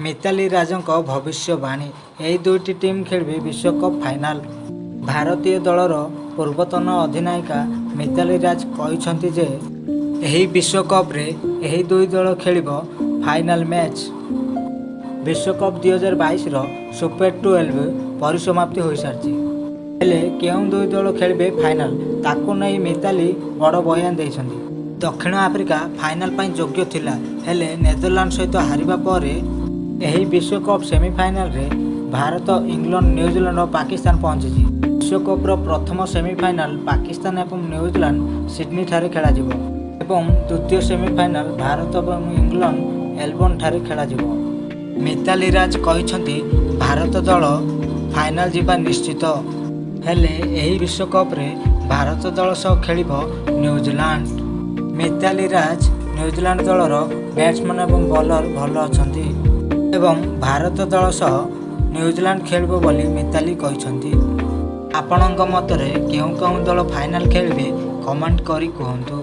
ମିତାଲି ରାଜଙ୍କ ଭବିଷ୍ୟବାଣୀ, ଏହି ଦୁଇଟି ଟିମ୍ ଖେଳିବେ ବିଶ୍ୱକପ୍ ଫାଇନାଲ। ଭାରତୀୟ ଦଳର ପୂର୍ବତନ ଅଧିନାୟିକା ମିତାଲି ରାଜ କହିଛନ୍ତି ଯେ, ଏହି ବିଶ୍ୱକପରେ ଏହି ଦୁଇ ଦଳ ଖେଳିବ ଫାଇନାଲ ମ୍ୟାଚ୍। ବିଶ୍ୱକପ୍ 2022ର ସୁପର 12 ପରିସମାପ୍ତି ହୋଇସାରିଛି। ହେଲେ କେଉଁ ଦୁଇ ଦଳ ଖେଳିବେ ଫାଇନାଲ, ତାକୁ ନେଇ ମିତାଲି ବଡ଼ ବୟାନ ଦେଇଛନ୍ତି। ଦକ୍ଷିଣ ଆଫ୍ରିକା ଫାଇନାଲ ପାଇଁ ଯୋଗ୍ୟ ଥିଲା, ହେଲେ ନେଦରଲାଣ୍ଡ ସହିତ ହାରିବା ପରେ ଏହି ବିଶ୍ୱକପ୍ ସେମିଫାଇନାଲରେ ଭାରତ, ଇଂଲଣ୍ଡ, ନ୍ୟୁଜିଲାଣ୍ଡ ଓ ପାକିସ୍ତାନ ପହଞ୍ଚିଛି। ବିଶ୍ୱକପର ପ୍ରଥମ ସେମିଫାଇନାଲ ପାକିସ୍ତାନ ଏବଂ ନ୍ୟୁଜିଲାଣ୍ଡ ସିଡନୀଠାରେ ଖେଳାଯିବ ଏବଂ ଦ୍ୱିତୀୟ ସେମିଫାଇନାଲ ଭାରତ ଏବଂ ଇଂଲଣ୍ଡ ମେଲବୋର୍ଣ୍ଣଠାରେ ଖେଳାଯିବ। ମିତାଲି ରାଜ କହିଛନ୍ତି, ଭାରତ ଦଳ ଫାଇନାଲ ଯିବା ନିଶ୍ଚିତ। ହେଲେ ଏହି ବିଶ୍ୱକପରେ ଭାରତ ଦଳ ସହ ଖେଳିବ ନ୍ୟୁଜିଲାଣ୍ଡ। ମିତାଲି ରାଜ ନ୍ୟୁଜିଲାଣ୍ଡ ଦଳର ବ୍ୟାଟ୍ସମ୍ୟାନ୍ ଏବଂ ବୋଲର ଭଲ ଅଛନ୍ତି ଏବଂ ଭାରତ ଦଳ ସହ ନ୍ୟୁଜିଲାଣ୍ଡ ଖେଳିବ ବୋଲି ମିତାଲି କହିଛନ୍ତି। ଆପଣଙ୍କ ମତରେ କେଉଁ କେଉଁ ଦଳ ଫାଇନାଲ ଖେଳିବେ, କମେଣ୍ଟ କରି କୁହନ୍ତୁ।